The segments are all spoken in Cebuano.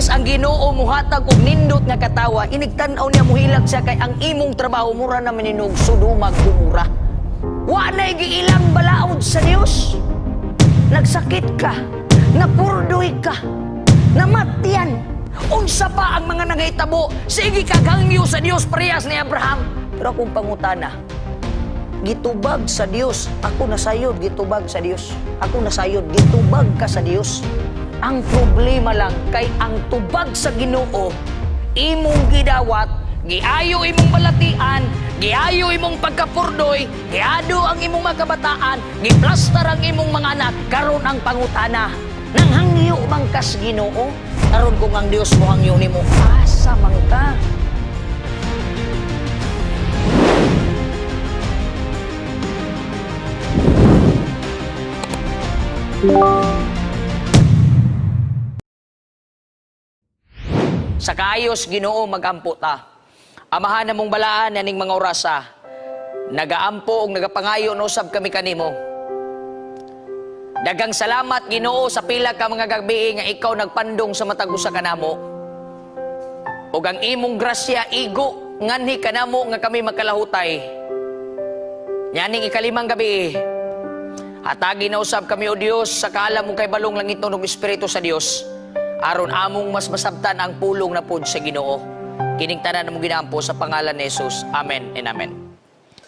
Imbes ang Ginoo muhatag og nindot nga katawa, inigtan-aw niya muhilak siya kay ang imong trabaho mura na maninog Sodoma Gomora. Wa na giilang balaod sa Dios. Nagsakit ka, napurdoy ka, namatyan. Unsa pa ang mga nangahitabo, sige kag hangyo sa Dios parehas ni Abraham. Pero akong pangutana, gitubag sa Dios, ako nasayod gitubag sa Dios. Ako nasayod gitubag ka sa Dios. Ang problema lang kay ang tubag sa Ginoo imong gidawat, giayo imong balatian, giayo imong pagkapurdoy, giado ang imong mga kabataan, giplastar ang imong mga anak. Karon ang pangutana, nanghangyo man kas Ginoo? Karon kung ang Dios mo hangyo nimo, asa man ka? Sa kaayos Ginoo magampo ta. Amahan namong balaan aning mga orasa. Nagaampo og nagapangayo no usab kami kanimo. Daghang salamat Ginoo sa pila ka mga gabi nga ikaw nagpandong sa matag usa kanamo. Ug ang imong grasya igo nganhi kanamo nga kami makalahutay. Nyaning ikalimang gabi, hatagi na usab kami o Dios sa kaalam mong kay balong langit ug espiritu sa Dios. Aron among mas masabtan ang pulong na pod sa Ginoo. Kining tanan among ginaampo sa pangalan ni Jesus. Amen and amen.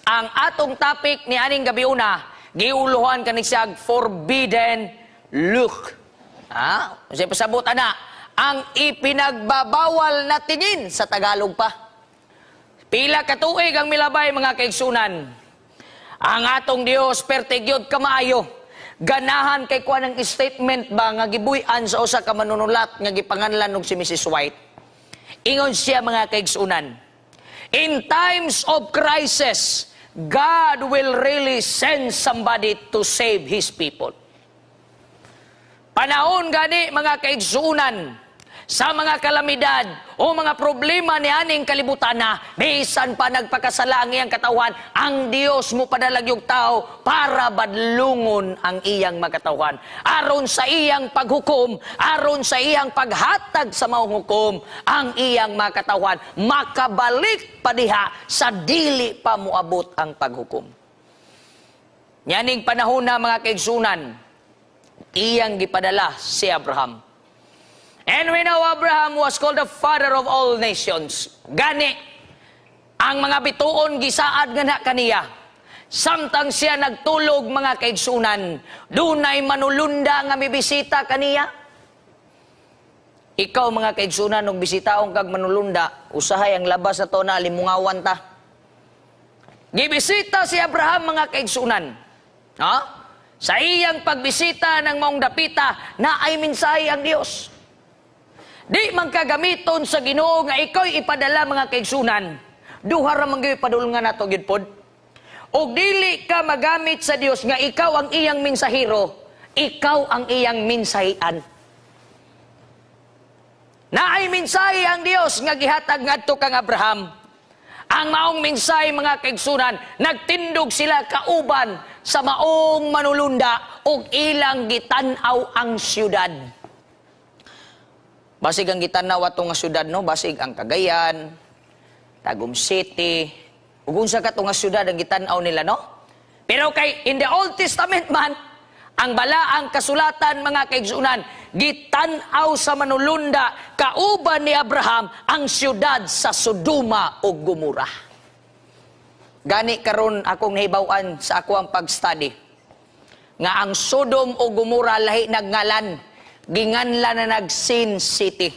Ang atong topic ni aning gabi una, giuluhan kaning siyag forbidden look. Ha? Kasi pasabot ana, ang ipinagbabawal na tingin sa Tagalog pa. Pila ka tuig ang milabay mga kaigsunan. Ang atong Dios perte gyud kamaayo. Ganahan kay kuan ang statement ba nga gibuy-an sa usa ka manunulat nga gipanganlan og si Mrs. White. Ingon siya mga kaigsunan, in times of crisis, God will really send somebody to save His people. Panahon gani mga kaigsunan, sa mga kalamidad o mga problema ni aning kalibutan na, bisan pa nagpakasala ang iyang katawan, ang Dios mo padalag yung tao para badlungon ang iyang makatawhan. Aron sa iyang paghukom, aron sa iyang paghatag sa maong hukom, ang iyang makatawhan, makabalik pa diha sa dili pa moabot ang paghukom. Yaning panahon na mga kaigsunan, iyang gipadala si Abraham. And we know Abraham was called the father of all nations. Gani, ang mga bituon gisaad nga na kaniya. Samtang siya nagtulog mga kaigsunan, dunay manulunda nga mibisita kaniya. Ikaw mga kaigsunan, og bisitaon kag manulunda, usahay ang labas na to na limungawan ta. Gibisita si Abraham mga kaigsunan. Ha? Sa iyang pagbisita ng maong dapita, na ay mensahe ang Dios. Di man kagamiton sa Ginoo nga ikaw'y ipadala mga kaigsunan, duha ra man gyud padulngan nato gyud pod. Og dili ka magamit sa Dios nga ikaw ang iyang mensahero, ikaw ang iyang mensahian. Naay mensahe ang Dios nga gihatag ngadto kang Abraham. Ang maong mensahe mga kaigsunan, nagtindog sila kauban sa maong manulunda og ilang gitan-aw ang syudad. Basig ang gitan-aw ato nga syudad no, basig ang Cagayan, Tagum City, ug unsa ka nga syudad ang gitan-aw nila no? Pero kay in the Old Testament man, ang balaang kasulatan mga kaigsunan, gitan-aw sa manulunda kauban ni Abraham ang syudad sa Sodoma ug Gomora. Gani karon akong nahibaw-an sa ako ang pag-study nga ang Sodom ug Gomora lahi nagngalan, ginganlan na nag Sin City.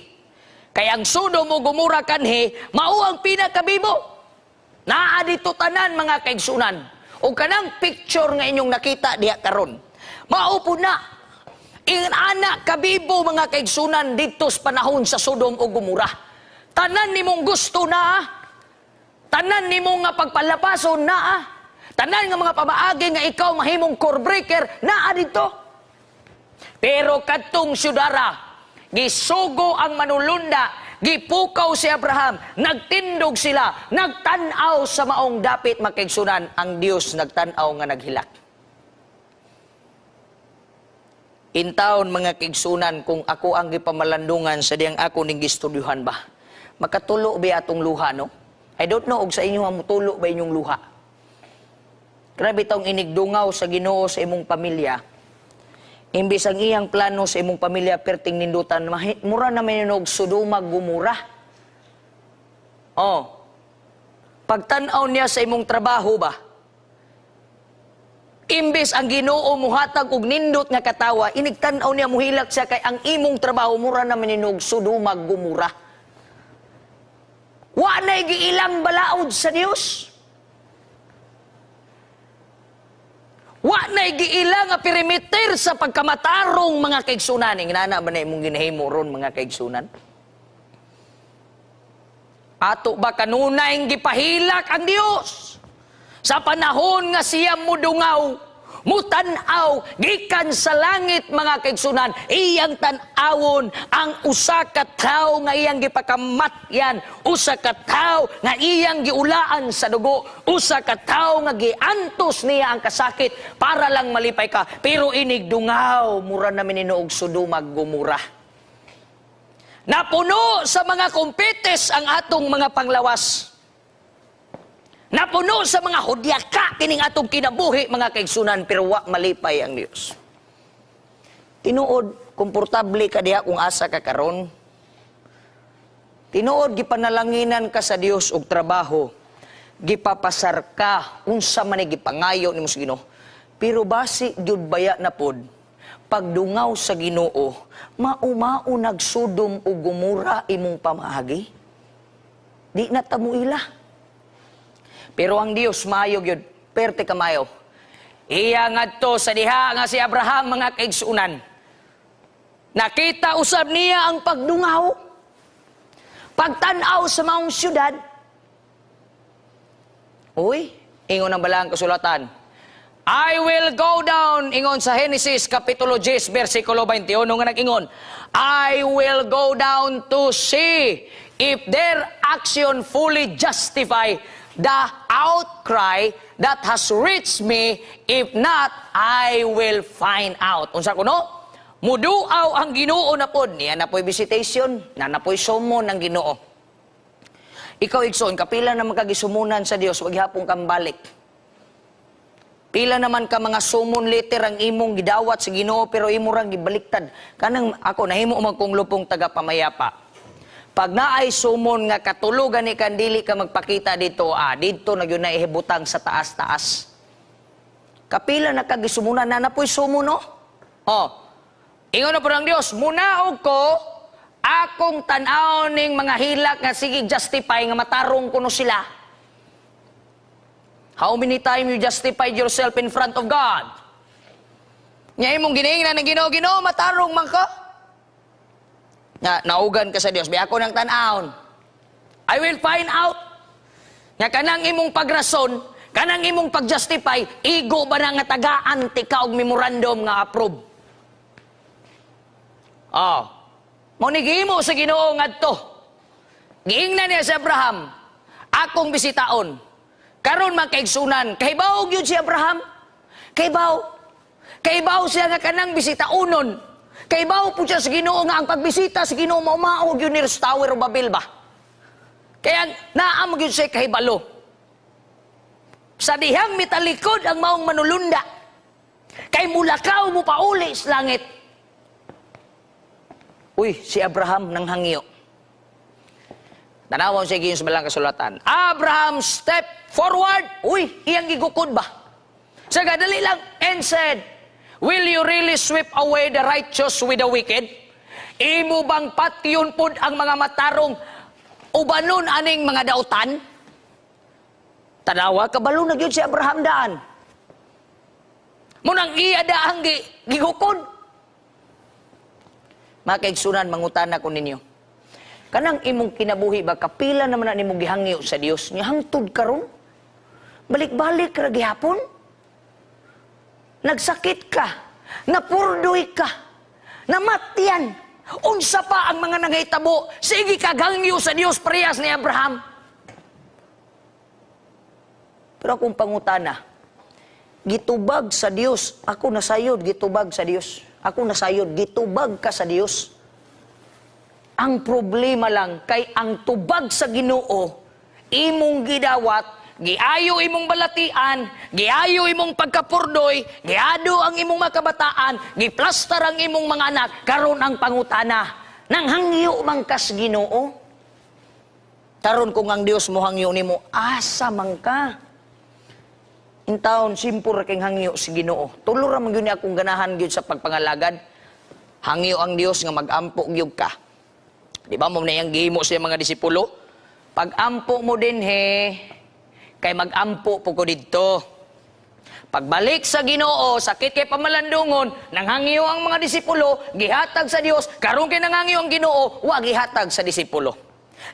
Kay ang Sodom ug Gomora kanhi mao ang pinakabibo. Naa dito tanan mga kaigsunan. O kanang picture nga inyong nakita diha karon, mao po na ingon ana kabibo mga kaigsunan dito sa panahon sa Sodom ug Gomora. Tanan nimong gusto na, tanan nimong nga pagpalapason naa, tanan nga mga pamaagi nga ikaw mahimong core breaker naa dito. Pero kadtong syudara, gisugo ang manulunda, gipukaw si Abraham, nagtindog sila, nagtan-aw sa maong dapit makaigsunan, ang Dios nagtan-aw nga naghilak. Intawon, mga kaigsunan, kung ako ang gipamalandungan sa diyang ako ning gistudyuhan ba? Makatulo ba atong luha, no? I don't know og sa inyo mutulo ba inyong luha. Grabe tong inigdungaw sa Ginoo sa imong pamilya. Imbis ang iyang plano sa imong pamilya perting nindutan, mura na may og Sodoma Gomora. Oh. Pagtan-aw niya sa imong trabaho ba? Imbes ang Ginoo muhatag og nindot nga katawa, inigtan-aw niya, muhilak siya kay ang imong trabaho mura na maninog Sodoma Gomora. Wa na giilang balaod sa Dios. Wa na giilang nga perimeter sa pagkamatarong, mga kaigsunan. Ingnana ba na imong ginahimo ron, mga kaigsunan? Ato ba kanunay gipahilak ang Dios? Sa panahon nga siya mudungaw, mutan-aw gikan sa langit, mga kaigsunan, iyang tan-awon ang usa ka tawo nga iyang gipakamatyan, usa ka tawo nga iyang giulaan sa dugo, usa ka tawo nga giantos niya ang kasakit para lang malipay ka. Pero inig dungaw, mura na mininoog Sodoma Gomora. Napuno sa mga kumpites ang atong mga panglawas. Napuno sa mga hudyaka kining atong kinabuhi, mga kaigsunan, pero wa malipay ang Dios. Tinuod, komportable ka diha kung asa ka karon. Tinuod, gipanalanginan ka sa Dios og trabaho. Gipapasar ka unsa man ni gipangayo nimo sa Ginoo. Pero basi gyud baya na pod pagdungaw sa Ginoo, maumao nagsudom ug Gomora imong pamaagi. Di na ta mo ila. Pero ang Dios maayo gyud, perte kamayo. Iya ngadto sa diha nga si Abraham, mga kaigsunan. Nakita usab niya ang pagdungaw. Pagtan-aw sa maong syudad. Uy, ingon ang balaang kasulatan. "I will go down," ingon sa Genesis Kapitulo 10, versikulo 21 nga nag-ingon, "I will go down to see if their action fully justify the outcry that has reached me. If not, I will find out." Unsa kuno? Muduaw ang Ginoo na pod. Niya na po'y visitation, na po'y summon ng Ginoo. Ikaw, igsoon, kapila naman kagisumunan sa Dios, wag hapong kang balik. Pila naman ka mga summon letter ang imong gidawat sa Ginoo pero imo rang gibaliktad. Kanang ako nahimo man kong lupong taga pamayapa. Pag naay summon nga katulugan ni kan dili ka magpakita dito, didto na gyud na ihibutang sa taas-taas. Kapila na kagisumunan na napoy summon, no? Oh. Ingon na po ng Dios, "Munaog ko akong tan-aw ning mga hilak nga sige justify nga matarong kuno sila." How many times you justified yourself in front of God? Nya imong giniingnan ng Ginoo, "Ginoo, matarong man ka." Nga naugan ka sa Dios, "Bi ako nang tan-awon. I will find out." Nga kanang imong pagrason, kanang imong pagjustify, igo ba na nga tagaan ti ka og memorandum nga approve? Oh. Mo ni gihimo sa Ginoo ngadto. Giingnan niya si Abraham, "Akong bisitaon." Karon, mga kaigsunan, kahibaw gyud si Abraham. Kahibaw. Kahibaw siya nga kanang bisitaonon. Kahibaw po siya sa Ginoo nga ang pagbisita sa Ginoo maumao gyud ni Tower of Babel ba. Kaya naa mo gyud siya kahibalo. Sa dihang mitalikod ang maong manulunda, kay mulakaw mo pauli sa langit. Uy, si Abraham nang hangyo. Tanawon siya sa balang kasulatan. Abraham step forward. Uy, iyang gigukod ba? Sa dali lang. And said, "Will you really sweep away the righteous with the wicked?" Imo bang patyon pod ang mga matarong ubanon aning mga dautan? Tanawa, kabalo na gyud si Abraham daan. Munang iya daang gigukod. Mga kaigsunan, mangutana ko ninyo. Kanang imong kinabuhi ba, kapila naman na nimo gihangyo sa Dios, nga hangtod karon? Balik-balik ra gihapon? Nagsakit ka, napurdoy ka, namatyan. Unsa pa ang mga nangahitabo, sige ka gangyo sa Dios parehas ni Abraham. Pero akong pangutana, gitubag sa Dios, ako nasayod gitubag sa Dios. Ako nasayod, gitubag ka sa Dios. Ang problema lang, kay ang tubag sa Ginoo, imong gidawat, giayo imong balatian, giayo imong pagkapurdoy, giado ang imong mga kabataan, giplastar ang imong mga anak, karon ang pangutana, nang hangyo man kas Ginoo. Karon kung ang Dios mo hangyo nimo, asa man ka? Intawon, simple ra kay hangyo si Ginoo. Tulo ra man gyud ni akong ganahan gyud sa pagpangalagad. Hangyo ang Dios nga magampo gyud ka. Di ba mo na iyang gihimo sa mga disipulo? Pag-ampo mo dinhe, kay mag-ampo po ko didto. Pagbalik sa Ginoo, sakit kay pamalandungon, nanghangyo ang mga disipulo, gihatag sa Dios, karon kay nanghangyo ang Ginoo, wa gihatag sa disipulo.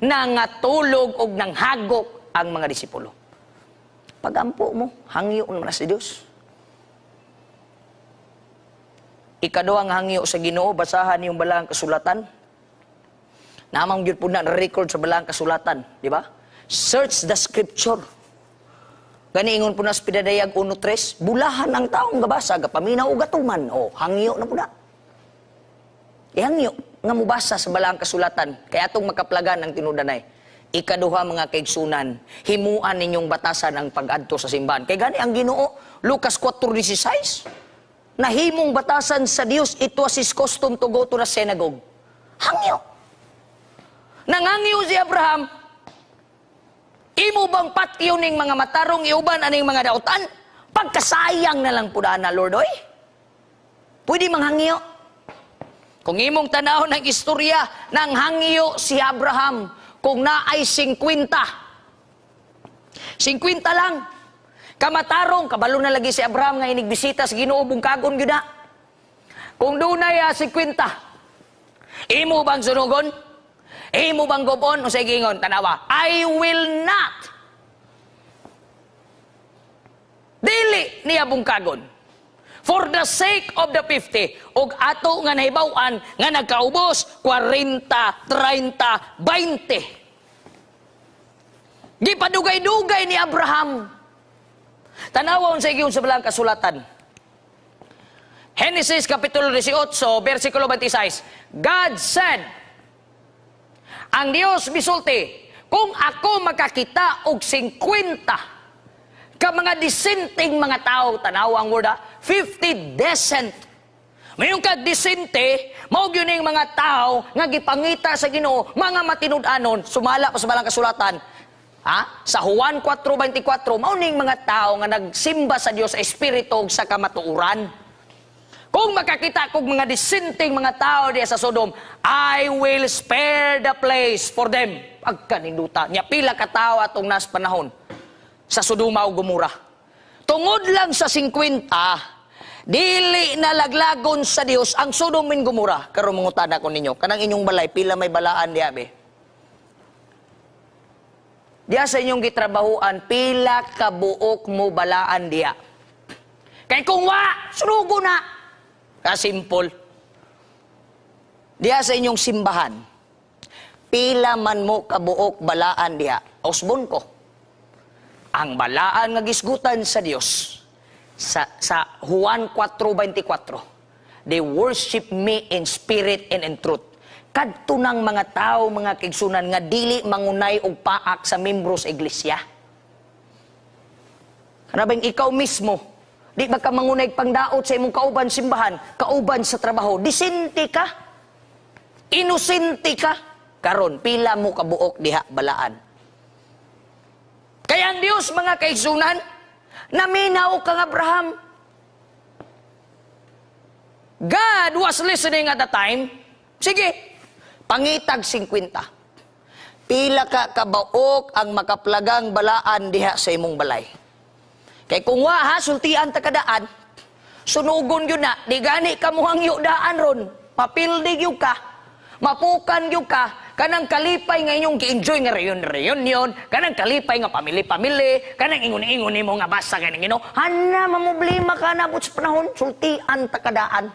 Nangatulog og nanghagok ang mga disipulo. Pagampo mo, hangyo naman na sa Dios. Ikaduhang hangyo sa Ginoo, basahan yung balaang kasulatan. Namang gyud po na record sa balaang kasulatan, di ba? Search the scripture. Gani ingon po na sa Pidadayag 1.3, bulahan ang taong gabasa, gapaminaw o gatuman. O, hangyo na po na. Ihangyo nga mubasa sa balaang kasulatan, kaya atong makaplagan ang tinudanay. Ikaduha, mga kaigsunan, himuan ninyong batasan ang pag-adto sa simbahan. Kay gani ang Ginoo, Lucas 4.16, nahimong batasan sa Dios, it was his custom to go to the synagogue. Hangyo. Nangangyo si Abraham, imo bang patyon ning mga matarong iuban aning mga dautan? Pagkasayang na lang pud ana, Lord, oy. Pwede manghangyo. Kung imong tanaw ng istorya, nanghangyo si Abraham kung naay 50. 50 lang. Kamatarong, kabalo na lagi si Abraham nga inigbisita sa Ginoo, bungkagon gyud na. Kung dunay 50, imo bang sunugon? Imo bang gubon? Unsay giingon? Tanawa, I will not. Dili niya bungkagon. For the sake of the 50, ug ato nga nahibaw-an nga nagkaubos 40, 30, 20. Gipadugay-dugay ni Abraham. Tanawa unsay giingon sa balaang kasulatan. Genesis Kapitulo 18, versikulo 26. God said, ang Dios misulti, kung ako makakita og 50 ka mga disenteng mga tao, tanawa ang word ha, 50 decent. Mayon kag disente, mao gyud ning mga tao nga gipangita sa Ginoo, mga matinud-anon, sumala pa sa balang kasulatan. Ha? Sa Juan 4:24, mao ning mga tao nga nagsimba sa Dios sa espiritu ug sa kamatuoran. Kung makakita kog mga disenteng mga tao diya sa Sodom, I will spare the place for them. Pagkaninduta niya, pila ka tao atong nas panahon sa Sodoma ug Gomora. Tungod lang sa 50, dili na laglagon sa Dios ang Sodom and Gomora. Karon mangutana ko ninyo, kanang inyong balay, pila may balaan diya be? Diya sa inyong gitrabahuan, pila ka buok mo balaan diya? Kay kung wa, sunugo na. Kasimple. Diya sa inyong simbahan, pila man mo kabuok balaan diha? Usbon ko. Ang balaan nga gisgutan sa Dios sa Juan 4:24, they worship me in spirit and in truth. Kadto nang mga tao, mga kaigsunan, nga dili mangunay og paak sa membro sa iglesia. Kana bang ikaw mismo, di ba ka mangunay pangdaot sa imong kauban simbahan, kauban sa trabaho, disente ka, inosente ka, karon pila mo kabuok diha balaan? Kaya ang Dios, mga kaigsunan, naminaw kang Abraham. God was listening at the time. Sige, pangitag 50. Pila ka kabaok ang makaplagang balaan diha sa imong balay? Kay kung wa ha, sultian ta kadaan, sunugon yun na, di gani ka muhang daan ron, mapildi yun ka, mapukan yun ka, kanang kalipay nga inyong gi-enjoy nga reunion, kanang kalipay nga pamili-pamili, kanang ingon-ingon nimo nga basa kaning Ginoo, hana mamoblema ka na sa panahon, sultian ta kadaan.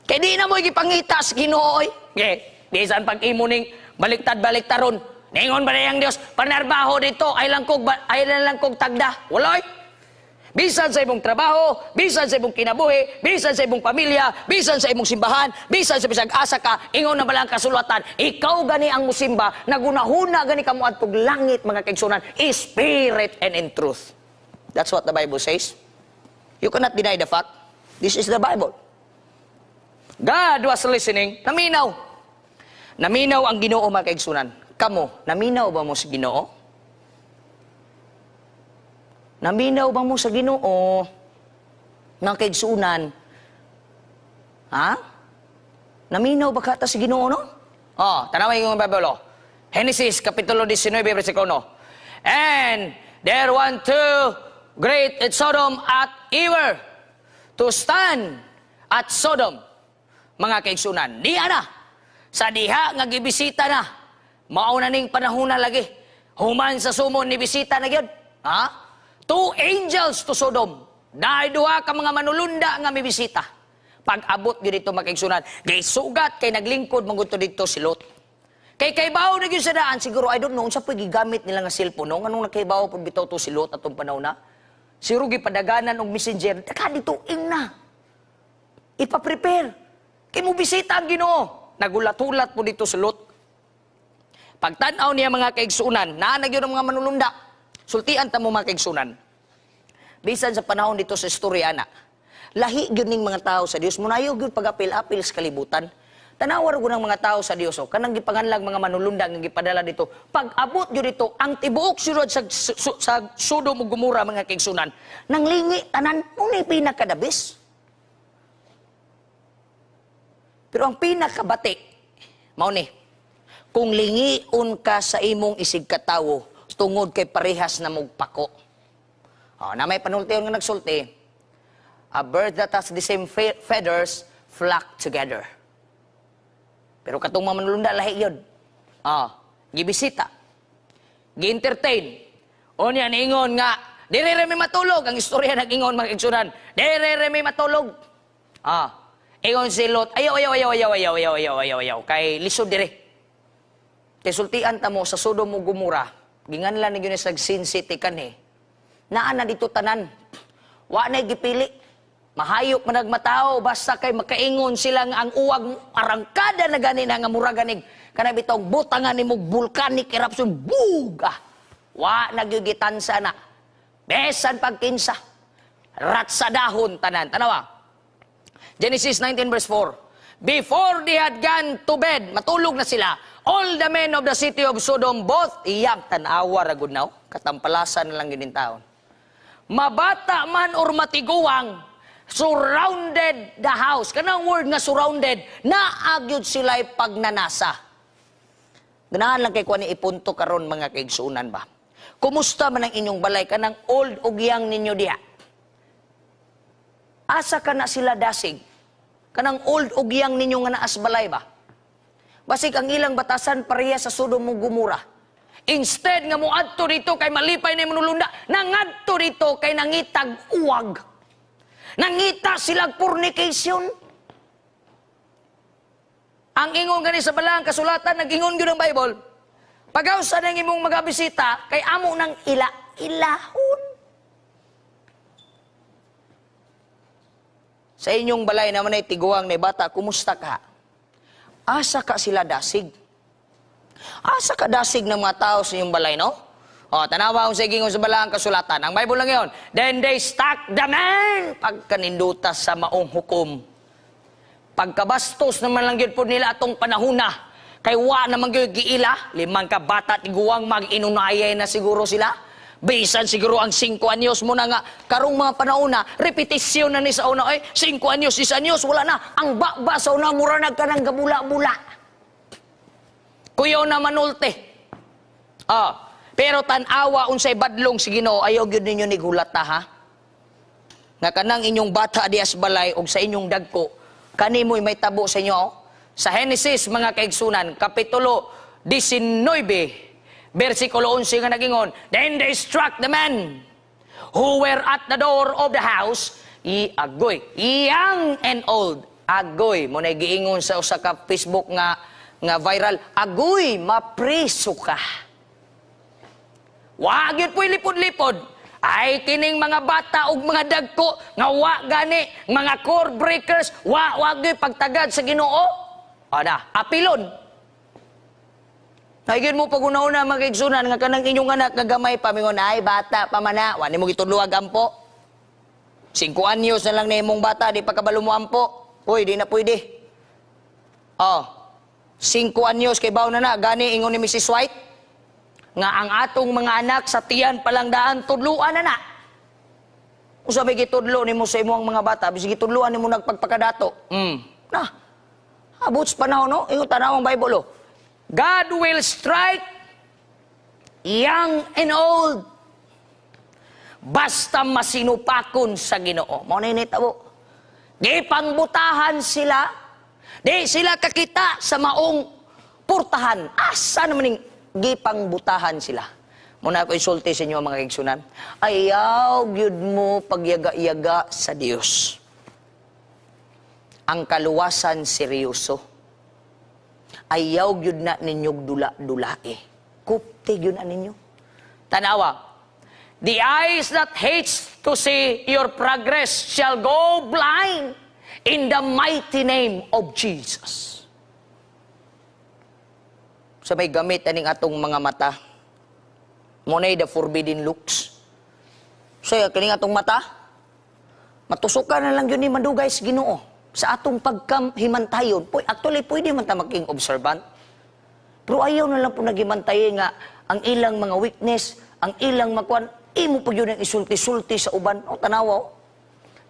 Kay di na mo gipangita sa Ginoo oy. Okay, bisan pag imo ning baliktad-baliktaron. Ningon ba ang Dios, panarbaho dito ay lang kog tagda. Wala oy. Bisan sa imong trabaho, bisan sa imong kinabuhi, bisan sa imong pamilya, bisan sa imong simbahan, bisan sa bisag asa ka, ingon na balang kasulatan, ikaw gani ang musimba, nagunahuna gani ka moadtog langit, mga kaigsunan, spirit and in truth. That's what the Bible says. You cannot deny the fact. This is the Bible. God was listening. Naminaw. Naminaw ang Ginoo, mga kaigsunan. Kamo, naminaw ba mo sa Ginoo? Naminaw ba mo sa Ginoo? Mga kaigsunan? Ha? Naminaw ba ka ta sa Ginoo, no? Oh, tanaway yung Bible, oh. Genesis, Kapitulo 19, versikulo 1. "And there went two great at Sodom at ever to stand at Sodom." Mga kaigsunan, diha na. Sa diha nga gibisita na. Mao na ning panahon na lagi. Human sa sumon ni bisita na gyud. Ha? Two angels to Sodom. Dahil duha ka mga manulunda nga mibisita. Pag-abot gyud dito, mga kaigsunan, gisugat kay naglingkod man gud to dito si Lot. Kay kaybaw na gyud sa daan siguro, I don't know unsa pa gigamit nila nga cellphone, no? Nganong nakaybaw pud bitaw to si Lot atong panahon na. Siguro gipadaganan og messenger, taka dito ing na. Ipa-prepare. Kay mo bisita ang Ginoo. Nagulat-ulat po dito si Lot. Pagtan-aw niya, mga kaigsunan, naa na gyud ang mga manulunda. Sultian ta mo, mga kaigsunan. Bisan sa panahon dito sa istorya na, lahi gyud ning mga tao sa Dios, munayo gyud pag-apil-apil sa kalibutan. Tanawa ra gud ang mga tao sa Dios, oh, kanang gipanganlag mga manulunda nga gipadala dito. Pag abot gyud dito, ang tibuok syudad sa Sodom ug Gomora, mga kaigsunan, nanglingi tanan mo ni pinakadabis. Pero ang pinakabati, mao ni, kung lingion ka sa imong isig katawo, tungod kay parehas na mugpako. Oh, na may panultiyon nga nagsulti, "A bird that has the same feathers flock together." Pero katong mga manulunda, lahi yun. Ah, gibisita. Gi-entertain. O niya, niingon nga, "Dire ra mi matulog." Ang istorya nag-ingon, mga igsunan, "Dire ra mi matulog." Ah, ingon si Lot, "Ayaw, ayaw, ayaw, ayaw, ayaw, ayaw, ayaw, ayaw, ayaw. Kay lisod dire." Kay sultian ta mo sa Sodom ug Gomora, ginganlan ni gyud sa Sin City kanhi. Naa na dito tanan. Wa na gipili. Mahayop man nagmatao basta kay makaingon sila nga ang uwag arangkada na gani na nga mura ganig kana bitaw butangan nimo volcanic eruption buga. Wa na gyud gitansa na. Besan pag kinsa. Ratsadahon tanan. Tanawa. Genesis 19 verse 4. "Before they had gone to bed," matulog na sila, "all the men of the city of Sodom, both young," tanawa ra gud now, katampalasan na lang yun taon. "Mabata man or matiguang, surrounded the house." Kanang word nga surrounded, naagyod sila'y pagnanasa. Ganahan lang kay kuan ni ipunto karon, mga kaigsunan ba. Kumusta man ang inyong balay, kanang old ug young ninyo diha? Asa ka na sila dasig? Kanang old ug young ninyo nga naas balay ba? Basig ang ilang batasan pareha sa Sodom ug Gomora. Instead nga moadto dito kay malipay na manulunda, nangadto dito kay nangitag uwag. Nangita silang fornication. Ang ingon gani sa balang kasulatan, nag-ingon gyud ang Bible. Pagawsa ng imong mga bisita, kay amo nang ila ilahon. Sa inyong balay naman ay tiguang ni bata, kumusta ka? Asa ka sila dasig? Asa ka dasig ng mga tao sa inyong balay, no? O, tanawa kung sa ingon sa balang kasulatan. Ang Bible lang yun. "Then they struck the man." Pagkaninduta sa maong hukom. Pagkabastos naman lang yun po nila atong panahuna. Kay wa naman gyud giila. 5 ka bata tiguang mag-inunayay na siguro sila. Bisan siguro ang 5 anyos mo na nga karong mga panahon na repetisyon na ni sa una ay 5 anyos, 6 anyos, wala na. Ang baba sa una mura na kanang gabula-bula. Kuyaw na manulte. Ah, pero tan-awa unsay badlong si Ginoo, ayaw gyud ninyo ni gulata ha. Nga kanang inyong bata dias balay og sa inyong dagko, kanimoy may tabo sa inyo. Oh. Sa Genesis, mga kaigsunan, Kapitulo 19, versikulo 11 nga nagingon, "Then they struck the men who were at the door of the house, i agoy, young and old." Agoy, mo na giingon sa usa ka Facebook nga viral, agoy, mapriso ka. Wa gyud po'y lipod-lipod. Ay kining mga bata ug mga dagko nga wa gani mga cord breakers, wa wa gyud pagtagad sa Ginoo. Ana, apilon. Naigin mo pag una-una, mga kaigsunan, nga kanang inyong anak nga gamay pa, mingon, "Ay, bata pa man na, wa nimo gitudloag ampo." 5 anyos na lang na imong bata, di pa kabalo mo ampo. Uy, di na pwede. Oh, 5 anyos kay baw na na, gani ingon ni Mrs. White, nga ang atong mga anak sa tiyan palang daan, tudluan na na. Kung sabi gitudlo nimo sa imong mga bata, bisig gitudloan nimo nagpagpakadato. Na. Abot sa panahon, no? Ingon, tanaw ang Bible, oh. God will strike young and old. Basta masinupakon sa Ginoo. Mao na nitabo. Gipangbutahan sila. Di sila kakita sa maong purtahan. Asa naman ning gipangbutahan sila? Muna ako isulti sa inyo, mga kaigsunan. Ayaw gyud mo pagyaga-yaga sa Dios. Ang kaluwasan, seryoso. Ayaw gyud na ninyog dula-dulae. Kupti gyud na ninyo. Tanawa. The eyes that hates to see your progress shall go blind in the mighty name of Jesus. Sa may gamit aning atong mga mata, mao the forbidden looks. So, kining atong mata, matusukan na lang yun ni madugay sa Ginoo sa atong pagkahimantayon. Actually, pwede man ta maging observant. Pero ayaw na lang po naghimantay nga ang ilang mga weakness, ang ilang makuan, imo pa yun ang isulti-sulti sa uban. O, tanawa, oh.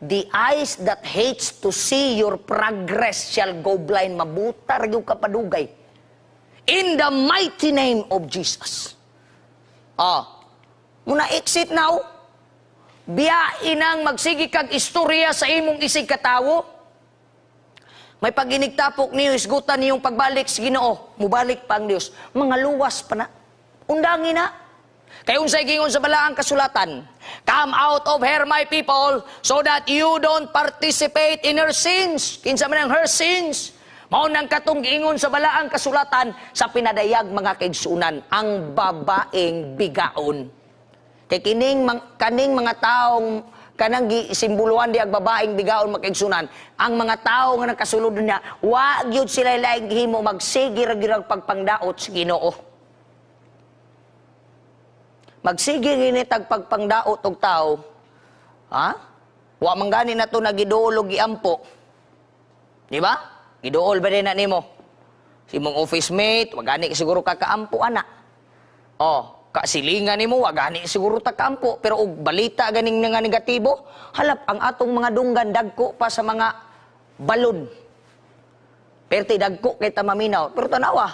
The eyes that hates to see your progress shall go blind. Mabuta ra gyud ka padugay. In the mighty name of Jesus. Ah, muna exit now. Biyain ang magsige kag istorya sa imong isig katawo. May pag-inigtapok niyo, isgutan niyong pagbalik sa Ginoo. Mubalik pa ang Dios. Mga luwas pa na. Undangi na. Kay unsay gingon sa balaang kasulatan? "Come out of her, my people, so that you don't participate in her sins." Kinsa man ang her sins? Mao nang katong giingon sa balaang kasulatan sa pinadayag, mga kaigsunan, ang babaeng bigaon. Kay kining kaning mga taong kanang gisimboluhan di ang babaeng bigaon, mga kaigsunan, ang mga tao nga nakasulod niya, wa gyud sila laing gihimo, magsige ra gyud ang pagpangdaot sa Ginoo. Magsige gini tag pagpangdaot og tao, ha? Wa man gani na to nagiduol og giampo. Di ba? Giduol ba din na nimo? Si imong office mate, wa gani siguro ka kaampo ana. Oh, kasilingan nimo, wa gani siguro ta kaampo, pero og balita ganing nga negatibo, halap ang atong mga dunggan dagko pa sa mga balon. Perti dagko kay ta maminaw, pero tanawa,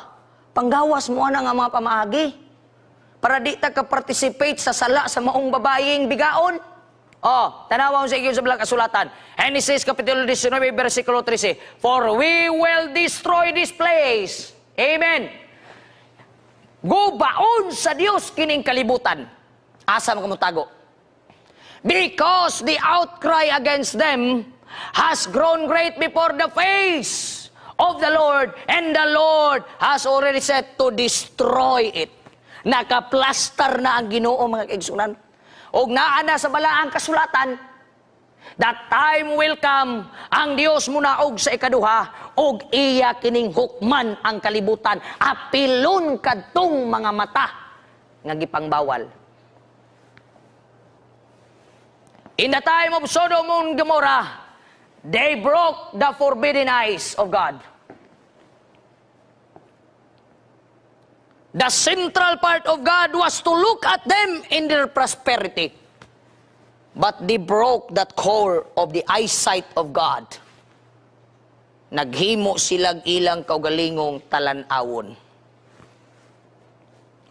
panggawas mo ana nga mga pamaagi. Para di ta ka participate sa sala sa maong babayeng bigaon. Oh, tanawa sa inyo sa balaang kasulatan. Genesis Kapitulo 19, versikulo 13. "For we will destroy this place." Amen. Gubaon sa Dios kining kalibutan. Asa man kamutago? "Because the outcry against them has grown great before the face of the Lord, and the Lord has already said to destroy it." Nakaplastar na ang Ginoo, mga kaigsunan. Og naa na sa balaang kasulatan, that time will come, ang Dios munaog sa ikaduha, og iya kining hukman ang kalibutan. Apilon kadtong mga mata nga gipangbawal. In the time of Sodom and Gomorrah, they broke the forbidden eyes of God. The central part of God was to look at them in their prosperity. But they broke that core of the eyesight of God. Naghimo silag ilang kaugalingong talan-awon.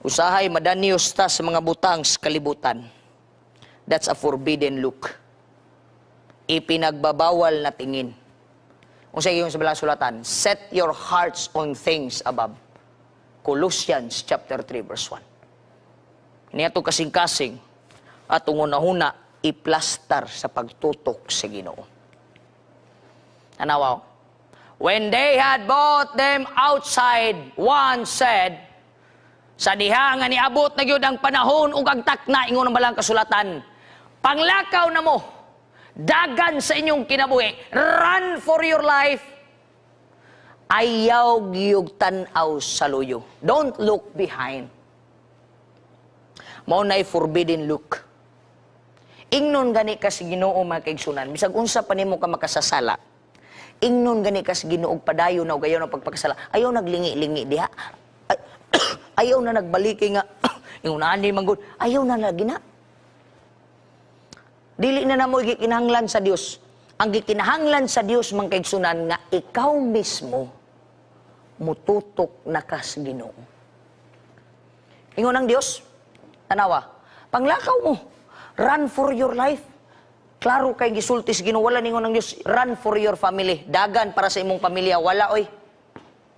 Usahay madanyos ta sa mga butang sa kalibutan. That's a forbidden look. Ipinagbabawal na tingin. Kung sa iyong sa balang sulatan, "Set your hearts on things above." Colossians chapter 3 verse 1. Niya to kasing-kasing at ungunahuna iplastar sa pagtutok sa Ginoo. Tanawaw. When they had brought them outside, one said, sa diha nga niabot na gyud ang panahon ug ang takna, ingon ang balang kasulatan, Panglakaw na mo. Dagan sa inyong kinabuhi. Run for your life. Ayaw gyud tan-aw sa luyo. Don't look behind. Mao na'y forbidden look. Ingnon gani ka sa Ginoo, mga kaigsunan, bisag unsa pa nimo ka makasasala. Ingnon gani ka sa Ginoo, padayon na og ayaw na pagpakasala. Ayaw naglingi-lingi diha. Ay, ayaw na nagbaliki nga ingon ani man gud. Ayaw na lagi na. Dili na namo gikinahanglan sa Dios. Ang gikinahanglan sa Dios, mga kaigsunan, nga ikaw mismo mututok na ka sa Ginoo. Ingon ang Dios, tanawa, panglakaw mo, run for your life. Klaro kay gisulti sa Ginoo, wala ningon ang Dios, "Run for your family. Dagan para sa imong pamilya." Wala oy.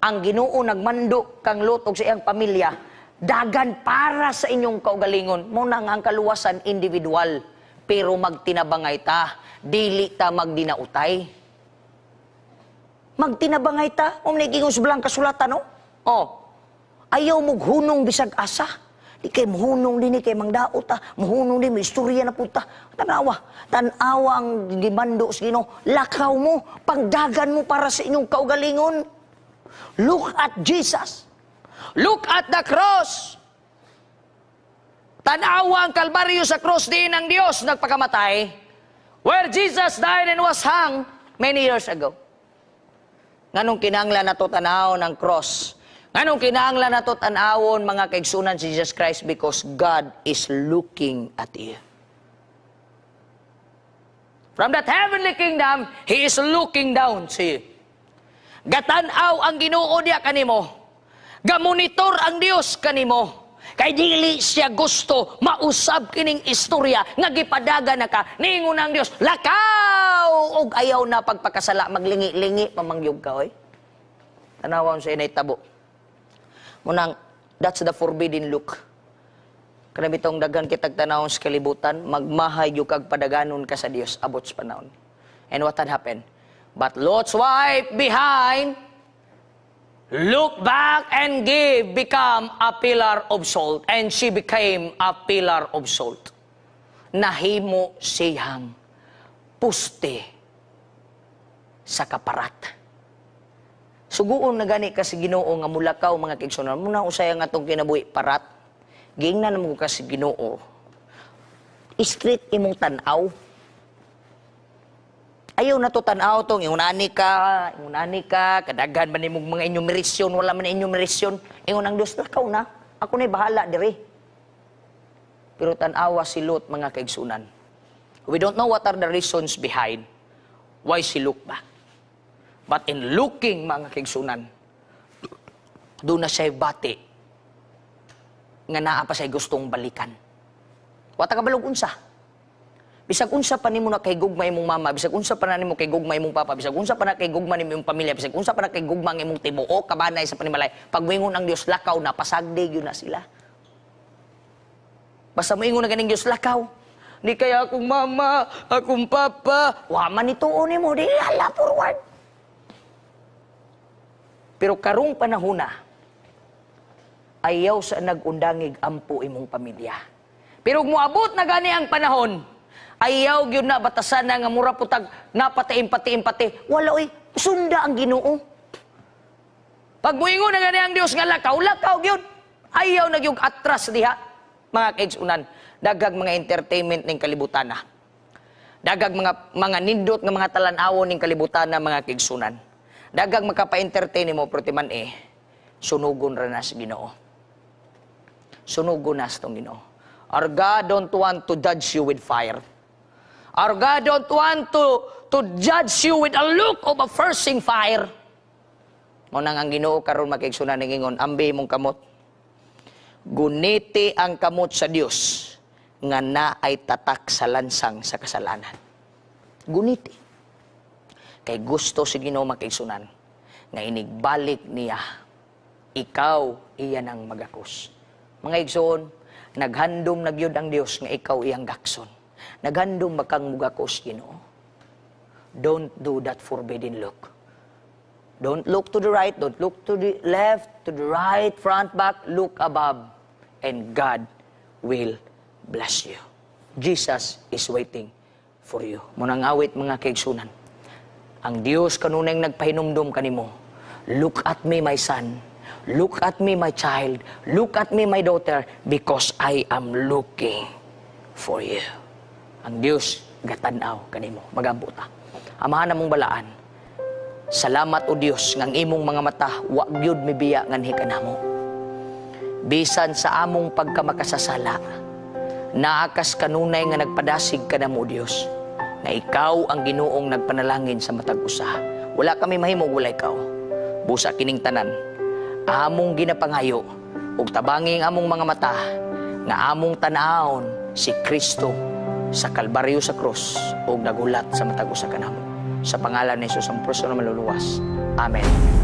Ang Ginoo nagmando kang Lot og sa iyang pamilya, dagan para sa inyong kaugalingon. Mao na nga ang kaluwasan individual. Pero magtinabangay ta, dili ta magdinautay. Magtinabangay ta, mao giingon sa balang kasulatan, no? Oh. Ayaw mo hunong bisag asa. Di kay muhunong din kay mangdaot ta, muhunong din may istorya na puta. Tanawa, tanawa ang gimando sa Ginoo. Lakaw mo, pagdagan mo para sa inyong kaugalingon. Look at Jesus. Look at the cross. Tanawa ang Kalbaryo sa cross diin ang Dios nagpakamatay. Where Jesus died and was hung many years ago. Nganong kinahanglan nato tanawon ang cross? Nganong kinahanglan nato tanawon, mga kaigsunan, si Jesus Christ? Because God is looking at you. From that heavenly kingdom, He is looking down to you. Gatan-aw ang Ginoo diya kanimo. Gamonitor ang Dios kanimo. Kay dili siya gusto mausab kining istorya nga gipadagan na ka. Niingon ang Dios, "Lakaw og ayaw na pagpakasala, maglingi-lingi pamangyog ka oy." Tanawa sa inay tabo. Munang that's the forbidden look. Kana bitong daghan kitag tanawon sa kalibutan, magmahay gyud kag padaganon ka sa Dios abot sa panahon. And what had happened? But Lot's wife behind look back and give become a pillar of salt, and she became a pillar of salt. Nahimo siyang poste sa kaparat. Suguon na gani ka sa Ginoo nga mulakaw, mga kaigsunan. Muna usay ang atong kinabuhi parat. Giingnan mo ka sa Ginoo. Straight imong tan-aw. Ayaw na to tan-aw tong ingunani ka, kadaghan man nimong mga enumeration, wala man enumeration. Ingon ang Dios, "Lakaw na. Ako na'y bahala diri." Pero tan-awa si Lot, mga kaigsunan. We don't know what are the reasons behind why she looked back. But in looking, mga kaigsunan, duna siya bati nga naa pa siya gustong balikan. Wa ta kabalog unsa. Bisag unsa pa nimo na kay gugma imong mama, bisag unsa pa na nimo kay gugma imong papa, bisag unsa pa na kay gugma nimo imong pamilya, bisag unsa pa na kay gugma ang imong tibuok kabanay sa panimalay. Pag moingon ang Dios, "Lakaw na," pasagdi gyud na sila. Basta moingon na ganing Dios, "Lakaw." Di kaya akong mama, akong papa, wa man ituon nimo, di hala forward. Pero karong panahona, ayaw sa nag-undangig ampo imong pamilya. Pero kung moabot na gani ang panahon, ayaw gyud na batasan na nga mura putag napati-empati empati. Wala oy, sunda ang Ginoo. Pag moingon na gani ang Dios nga lakaw, lakaw gyud. Ayaw na gyud atras diha. Mga kaigsunan, daghag mga entertainment ning kalibutan na. Daghag mga nindot nga mga talan-awon ning kalibutan na, mga kaigsunan. Daghag makapa-entertain nimo, pero timan eh sunugon ra na sa Ginoo. Sunugon na sa tong Ginoo. Our God don't want to judge you with fire. Our God don't want to judge you with a look of a bursting fire. Mao nang ang Ginoo karon, mga kaigsunan, ningingon, ambi imong kamot. Guniti ang kamot sa Dios nga naay tatak sa lansang sa kasalanan. Guniti. Kay gusto si Ginoo, mga kaigsunan, nga inigbalik niya, ikaw iya nang magakos. Mga igsoon, naghandom na gyud ang Dios nga ikaw iyang gakson. Naghandom ba kang mugakos Ginoo? Don't do that forbidden look. Don't look to the right, don't look to the left, to the right, front, back, look above. And God will bless you. Jesus is waiting for you. Mao nang awit, mga kaigsunan. Ang Dios kanunay nagpahinumdum kanimo. "Look at me, my son. Look at me, my child. Look at me, my daughter, because I am looking for you." Ang Dios gatanaw kanimo. Magampo ta. Amahan namong balaan. Salamat, O Dios, nga ang imong mga mata wa gyud mibiya nganhi kanamo. Bisan sa among pagkamakasasala, naa kas kanunay nga nagpadasig kanamo, O Dios, nga ikaw ang Ginoong nagpanalangin sa matag usa. Wala kami mahimo wala ikaw. Busa kining tanan, among ginapangayo ug tabangi ang among mga mata nga among tan-awon si Kristo sa Kalbaryo, sa krus ug nagulat sa matag usa kanamo. Sa pangalan ni Jesus, ang personal na Manluluwas. Amen.